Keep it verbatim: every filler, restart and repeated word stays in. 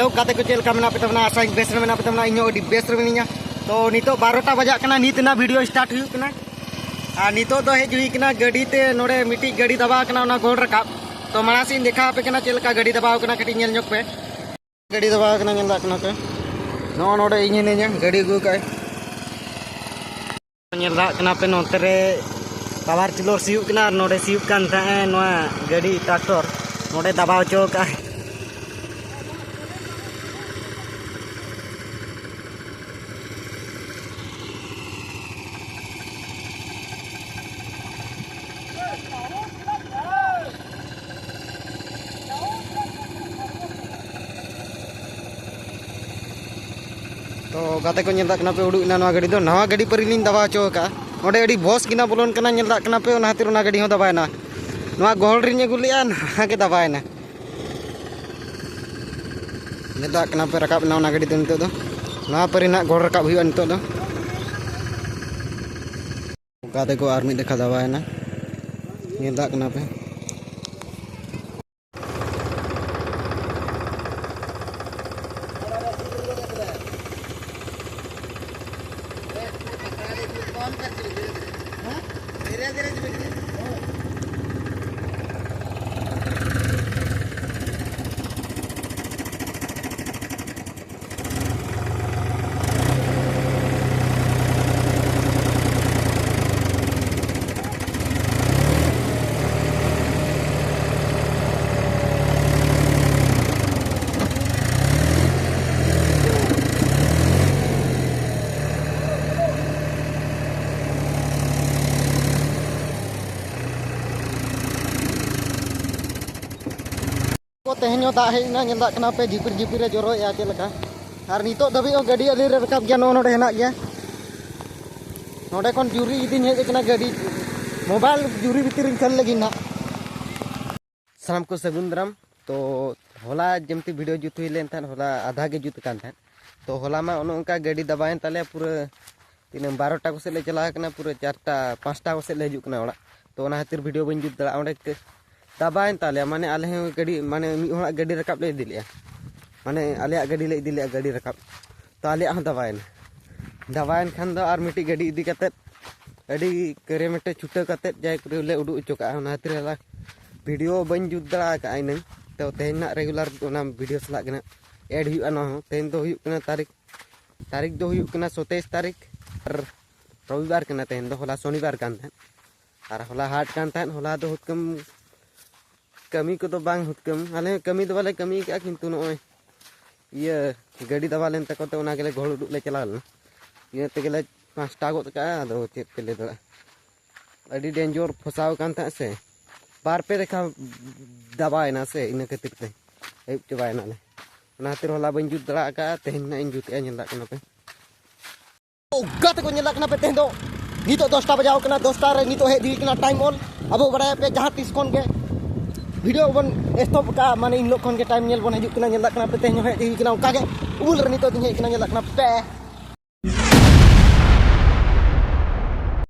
ᱜᱟᱛᱮ ᱠᱚ, ᱪᱮᱫ ᱞᱮᱠᱟ ᱢᱮᱱᱟᱜ ᱯᱮ ᱛᱟᱵᱚᱱᱟ? ᱟᱥᱟᱧ ᱵᱮᱥ ᱨᱮ ᱢᱮᱱᱟᱜ ᱯᱮ ᱛᱟᱵᱚᱱᱟ᱾ ᱤᱧ ᱦᱚᱸ ᱟᱹᱰᱤ ᱵᱮᱥ ᱨᱮ ᱢᱤᱱᱟᱹᱧᱟ᱾ ᱛᱚ ᱱᱤᱛᱚᱜ ᱵᱟᱨᱚᱴᱟ ᱵᱟᱡᱟᱜ ᱠᱟᱱᱟ, ᱱᱤᱛ ᱨᱮᱱᱟᱜ ᱵᱷᱤᱰᱤᱭᱳ ᱥᱴᱟᱨᱴ ᱦᱩᱭᱩᱜ ᱠᱟᱱᱟ᱾ ᱟᱨ ᱱᱤᱛᱚᱜ ᱫᱚ ᱦᱮᱡ ᱦᱩᱭ ᱠᱟᱱᱟ ᱜᱟᱹᱰᱤ ᱛᱮ, ᱱᱚᱰᱮ ᱢᱤᱫᱴᱤᱡ ᱜᱟᱹᱰᱤ ᱫᱟᱵᱟᱣ ᱠᱟᱱᱟ ᱚᱱᱟ ᱜᱚᱲ ᱨᱟᱠᱟᱵ᱾ ᱛᱚ ᱢᱟᱲᱟᱝ ᱥᱮᱫ ᱤᱧ ᱫᱮᱠᱷᱟᱣ ᱟᱯᱮ ᱠᱟᱱᱟ ᱪᱮᱫ ᱞᱮᱠᱟ ᱜᱟᱹᱰᱤ ᱫᱟᱵᱟᱣ ᱠᱟᱱᱟ, ᱠᱟᱹᱴᱤᱡ ᱧᱮᱞ ᱧᱚᱜ ᱯᱮ᱾ ᱜᱟᱹᱰᱤ ᱫᱟᱵᱟᱣ ᱠᱟᱱᱟ, ᱧᱮᱞ ᱫᱟᱲᱮᱭᱟᱜ ᱠᱟᱱᱟ ᱯᱮ᱾ ᱱᱚᱜᱼᱚ ᱱᱚᱰᱮ ᱤᱧ ᱦᱤᱱᱟᱹᱧᱟ, ᱜᱟᱹᱰᱤ ᱟᱹᱜᱩ ᱠᱟᱜᱼᱟᱭ᱾ ᱧᱮᱞ ᱫᱟᱲᱮᱭᱟᱜ ᱠᱟᱱᱟ ᱯᱮ, ᱱᱚᱛᱮ ᱨᱮ ᱯᱟᱣᱟᱨ ᱴᱤᱞᱚᱨ ᱥᱤᱭᱳᱜ ᱠᱟᱱᱟ ᱟᱨ ᱱᱚᱰᱮ ᱥᱤᱭᱳᱜ ᱠᱟᱱ ᱛᱟᱦᱮᱸᱫ ᱱᱚᱣᱟ ᱜᱟᱹᱰᱤ ᱴᱨᱟᱠᱴᱚᱨ, ᱱᱚᱰᱮ ᱫᱟᱵᱟᱣ ᱦᱚᱪᱚ ᱠᱟᱜᱼᱟᱭ᱾ ᱛᱚ ᱜᱟᱛᱮ ᱠᱚ, ᱧᱮᱞ ᱫᱟᱲᱮᱭᱟᱜ ᱠᱟᱱᱟ ᱯᱮ, ᱩᱰᱩᱠ ᱮᱱᱟ ᱱᱚᱣᱟ ᱜᱟᱹᱰᱤ ᱫᱚ᱾ ᱱᱟᱣᱟ ᱜᱟᱹᱰᱤ ᱯᱟᱹᱨᱤ ᱞᱤᱧ ᱫᱟᱵᱟᱣ ᱦᱚᱪᱚ ᱟᱠᱟᱫᱼᱟ᱾ ᱚᱸᱰᱮ ᱟᱹᱰᱤ ᱵᱚᱥ ᱜᱮ ᱱᱟ ᱵᱚᱞᱚᱱ ᱠᱟᱱᱟ, ᱧᱮᱞ ᱫᱟᱲᱮᱭᱟᱜ ᱠᱟᱱᱟ ᱯᱮ, ᱚᱱᱟ ᱠᱷᱟᱹᱛᱤᱨ ᱚᱱᱟ ᱜᱟᱹᱰᱤ ᱦᱚᱸ ᱫᱟᱵᱟᱭᱮᱱᱟ᱾ ᱱᱚᱣᱟ ᱜᱚᱦᱚᱲ ᱨᱤᱧ ᱟᱹᱜᱩ ᱞᱮᱫᱼᱟ, ᱱᱟᱣᱟ ᱜᱮ ᱫᱟᱵᱟᱭᱮᱱᱟ᱾ ᱧᱮᱞ ᱫᱟᱲᱮᱭᱟᱜ ᱠᱟᱱᱟ ᱯᱮ, ᱨᱟᱠᱟᱵ ᱮᱱᱟ ᱚᱱᱟ ᱜᱟᱹᱰᱤ ᱫᱚ ᱱᱤᱛᱚᱜ ᱫᱚ᱾ ᱱᱚᱣᱟ ᱯᱟᱹᱨᱤ ᱱᱟᱜ ᱜᱚᱦᱚᱲ ᱨᱟᱠᱟᱵ ᱦᱩᱭᱩᱜᱼᱟ ᱱᱤᱛᱚᱜ ᱫᱚ᱾ ᱜᱟᱛᱮ ᱠᱚ, ᱟᱨ ᱢᱤᱫ ᱫᱮᱠᱷᱟ ᱫᱟᱵᱟᱭᱮᱱᱟ, ᱧᱮᱞ ᱫᱟᱲᱮᱭᱟᱜ ᱠᱟᱱᱟ ᱯᱮ᱾ ᱛᱮᱦᱮᱧ ᱦᱚᱸ ᱫᱟᱜ ᱦᱮᱡ ᱮᱱᱟ, ᱧᱮᱞ ᱫᱟᱲᱮᱭᱟᱜ ᱠᱟᱱᱟ ᱯᱮ, ᱡᱷᱤᱯᱤᱨ ᱡᱷᱤᱯᱤᱨ ᱮ ᱡᱚᱨᱚᱭᱮᱫᱼᱟ ᱪᱮᱫ ᱞᱮᱠᱟ᱾ ᱟᱨ ᱱᱤᱛᱚᱜ ᱫᱷᱟᱹᱵᱤᱡ ᱦᱚᱸ ᱜᱟᱹᱰᱤ ᱟᱹᱞᱤᱧ ᱨᱮ ᱨᱟᱠᱟᱵ ᱜᱮᱭᱟ, ᱱᱚᱜᱼᱚ ᱱᱚᱰᱮ ᱦᱮᱱᱟᱜ ᱜᱮᱭᱟ᱾ ᱱᱚᱰᱮ ᱠᱷᱚᱱ ᱡᱩᱨᱤ ᱤᱫᱤᱧ ᱦᱮᱡ ᱟᱠᱟᱱᱟ, ᱜᱟᱹᱰᱤ ᱢᱳᱵᱟᱭᱤᱞ ᱡᱩᱨᱤ ᱵᱷᱤᱛᱤᱨ ᱨᱤᱧ ᱠᱷᱟᱹᱲ ᱞᱟᱹᱜᱤᱫ ᱱᱟᱦᱟᱜ᱾ ᱥᱟᱱᱟᱢ ᱠᱚ ᱥᱟᱹᱜᱩᱱ ᱫᱟᱨᱟᱢ᱾ ᱛᱚ ᱦᱚᱞᱟ ᱡᱮᱢᱛᱤ ᱵᱷᱤᱰᱤᱭᱳ ᱡᱩᱛ ᱦᱩᱭ ᱞᱮᱱ ᱛᱟᱦᱮᱸᱫ, ᱦᱚᱞᱟ ᱟᱫᱷᱟ ᱜᱮ ᱡᱩᱛ ᱟᱠᱟᱱ ᱛᱟᱦᱮᱸᱫ᱾ ᱛᱚ ᱦᱚᱞᱟ ᱢᱟ ᱚᱱᱮ ᱚᱱᱠᱟ ᱜᱟᱹᱰᱤ ᱫᱟᱵᱟᱭᱮᱱ ᱛᱟᱞᱮᱭᱟ, ᱯᱩᱨᱟᱹ ᱛᱤᱱᱟᱹᱜ ᱵᱟᱨᱚᱴᱟ ᱠᱚᱥᱮᱫ ᱞᱮ ᱪᱟᱞᱟᱣ ᱠᱟᱱᱟ, ᱯᱩᱨᱟᱹ ᱪᱟᱨᱴᱟ ᱯᱟᱸᱪᱴᱟ ᱠᱚᱥᱮᱫ ᱞᱮ ᱦᱤᱡᱩᱜ ᱠᱟᱱᱟ ᱚᱲᱟᱜ᱾ ᱛᱚ ᱚᱱᱟ ᱠᱷᱟᱹᱛᱤᱨ ᱵᱷᱤᱰᱤᱭᱳ ᱵᱟᱹᱧ ᱡᱩᱛ ᱫᱟᱲᱮᱭᱟᱜᱼᱟ᱾ ᱚᱸᱰᱮ ᱠᱟᱹ- ᱫᱟᱵᱟᱭᱮᱱ ᱛᱟᱞᱮᱭᱟ, ᱢᱟᱱᱮ ᱟᱞᱮ ᱦᱚᱸ ᱜᱟᱹᱰᱤ, ᱢᱟᱱᱮ ᱢᱤᱫ ᱦᱚᱲᱟᱜ ᱜᱟᱹᱰᱤ ᱨᱟᱠᱟᱵ ᱞᱮ ᱤᱫᱤ ᱞᱮᱫᱼᱟ᱾ ᱢᱟᱱᱮ ᱟᱞᱮᱭᱟᱜ ᱜᱟᱹᱰᱤ ᱞᱮ ᱤᱫᱤ ᱞᱮᱫᱼᱟ, ᱜᱟᱹᱰᱤ ᱨᱟᱠᱟᱵ᱾ ᱛᱚ ᱟᱞᱮᱭᱟᱜ ᱦᱚᱸ ᱫᱟᱵᱟᱭᱮᱱᱟ᱾ ᱫᱟᱵᱟᱭᱮᱱ ᱠᱷᱟᱱ ᱫᱚ ᱟᱨ ᱢᱤᱫᱴᱤᱡ ᱜᱟᱹᱰᱤ ᱤᱫᱤ ᱠᱟᱛᱮᱫ ᱟᱹᱰᱤ ᱠᱩᱨᱩᱢᱩᱴᱩ ᱪᱷᱩᱴᱟᱹᱣ ᱠᱟᱛᱮᱫ ᱡᱟᱭ ᱠᱚᱨᱮ ᱞᱮ ᱩᱰᱩᱠ ᱦᱚᱪᱚ ᱠᱟᱜᱼᱟ᱾ ᱚᱱᱟ ᱠᱷᱟᱹᱛᱤᱨ ᱦᱚᱞᱟ ᱵᱷᱤᱰᱤᱭᱳ ᱵᱟᱹᱧ ᱡᱩᱛ ᱫᱟᱲᱮ ᱟᱠᱟᱫᱼᱟ ᱤᱱᱟᱹᱝ᱾ ᱛᱚ ᱛᱮᱦᱮᱧ ᱱᱟᱜ ᱨᱮᱜᱩᱞᱟᱨ ᱚᱱᱟ ᱵᱷᱤᱰᱤᱭᱳ ᱥᱟᱞᱟᱜ ᱜᱮ ᱱᱟᱜ ᱮᱰ ᱦᱩᱭᱩᱜᱼᱟ᱾ ᱱᱚᱣᱟ ᱦᱚᱸ ᱛᱮᱦᱮᱧ ᱫᱚ ᱦᱩᱭᱩᱜ ᱠᱟᱱᱟ ᱛᱟᱹᱨᱤᱠᱷ, ᱛᱟᱹᱨᱤᱠᱷ ᱫᱚ ᱦᱩᱭᱩᱜ ᱠᱟᱱᱟ ᱥᱚᱛᱟᱭᱤᱥ ᱛᱟᱹᱨᱤᱠᱷ ᱟᱨ ᱨᱚᱵᱤᱵᱟᱨ ᱠᱟᱱᱟ᱾ ᱛᱮᱦᱮᱧ ᱫᱚ, ᱦᱚᱞᱟ ᱥᱚᱱᱤᱵᱟᱨ ᱠᱟᱱ ᱛᱟᱦᱮᱸᱫ ᱟᱨ ᱦᱚᱞᱟ ᱦᱟᱴ ᱠᱟᱱ ᱛᱟᱦᱮᱸᱫ᱾ ᱦᱚᱞᱟ ᱫᱚ ᱦᱩᱛᱠᱟᱹᱢ ᱠᱟᱹᱢᱤ ᱠᱚᱫᱚ ᱵᱟᱝ ᱦᱩᱛᱠᱟᱹᱢ, ᱟᱞᱮ ᱦᱚᱸ ᱠᱟᱹᱢᱤ ᱫᱚ ᱵᱟᱞᱮ ᱠᱟᱹᱢᱤ ᱠᱟᱜᱼᱟ, ᱠᱤᱱᱛᱩ ᱱᱚᱜᱼᱚᱭ ᱤᱭᱟᱹ ᱜᱟᱹᱰᱤ ᱫᱟᱵᱟ ᱞᱮᱱ ᱛᱟᱠᱚ ᱛᱮ ᱚᱱᱟ ᱜᱮᱞᱮ ᱜᱚᱦᱚᱲ ᱩᱰᱩᱠ ᱞᱮ ᱪᱟᱞᱟᱣ ᱞᱮᱱᱟ᱾ ᱤᱱᱟᱹ ᱛᱮᱜᱮᱞᱮ ᱯᱟᱸᱪᱴᱟ ᱜᱚᱫ ᱠᱟᱜᱼᱟ᱾ ᱟᱫᱚ ᱪᱮᱫ ᱯᱮ ᱞᱟᱹᱭ ᱫᱟᱲᱮᱭᱟᱜᱼᱟ, ᱟᱹᱰᱤ ᱰᱮᱧᱡᱚᱨ ᱯᱷᱚᱥᱟᱣ ᱠᱟᱱ ᱛᱟᱦᱮᱸᱫ ᱥᱮ, ᱵᱟᱨ ᱯᱮ ᱫᱮᱠᱷᱟ ᱫᱟᱵᱟᱭᱮᱱᱟ ᱥᱮ, ᱤᱱᱟᱹ ᱠᱷᱟᱹᱛᱤᱨ ᱛᱮ ᱟᱹᱭᱩᱵ ᱪᱟᱵᱟᱭᱮᱱᱟᱞᱮ᱾ ᱚᱱᱟ ᱠᱷᱟᱹᱛᱤᱨ ᱦᱚᱞᱟ ᱵᱟᱹᱧ ᱡᱩᱛ ᱫᱟᱲᱮ ᱟᱠᱟᱫᱼᱟ, ᱛᱮᱦᱮᱧ ᱱᱟᱜ ᱤᱧ ᱡᱩᱛᱮᱜᱼᱟ, ᱧᱮᱞ ᱫᱟᱲᱮᱭᱟᱜ ᱠᱟᱱᱟ ᱯᱮ᱾ ᱜᱟᱛᱮ ᱠᱚ ᱧᱮᱞ ᱫᱟᱲᱮᱭᱟᱜ ᱠᱟᱱᱟ ᱯᱮ, ᱛᱮᱦᱮᱧ ᱫᱚ ᱱᱤᱛᱚᱜ ᱫᱚᱥᱴᱟ ᱵᱟᱡᱟᱣ ᱠᱟᱱᱟ, ᱫᱚᱥᱴᱟ ᱨᱮ ᱱᱤᱛᱚᱜ ᱦᱮᱡ ᱦᱩᱭ ᱠᱟᱱᱟ ᱴᱟᱭᱤᱢ ᱚᱞ᱾ ᱟᱵᱚ ᱵᱟᱲᱟᱭᱟ ᱯᱮ ᱡᱟᱦᱟᱸ ᱛᱤᱥ ᱠᱷᱚᱱ ᱜᱮ ᱵᱷᱤᱰᱤᱭᱳ ᱵᱚᱱ ᱮᱛᱚᱦᱚᱵ ᱠᱟᱜᱼᱟ, ᱢᱟᱱᱮ ᱤᱱ ᱦᱤᱞᱳᱜ ᱠᱷᱚᱱ ᱜᱮ ᱴᱟᱭᱤᱢ ᱧᱮᱞ ᱵᱚᱱ ᱦᱤᱡᱩᱜ ᱠᱟᱱᱟ᱾ ᱧᱮᱞ ᱫᱟᱲᱮᱭᱟᱜ ᱠᱟᱱᱟ ᱯᱮ, ᱛᱮᱦᱮᱧ ᱦᱚᱸ ᱦᱮᱡ ᱦᱩᱭ ᱠᱟᱱᱟ ᱚᱱᱠᱟ ᱜᱮ ᱩᱢᱩᱞ ᱨᱮ ᱱᱤᱛᱚᱜ ᱫᱚᱧ ᱦᱮᱡ ᱠᱟᱱᱟ, ᱧᱮᱞ ᱫᱟᱲᱮᱭᱟᱜ ᱠᱟᱱᱟ ᱯᱮ᱾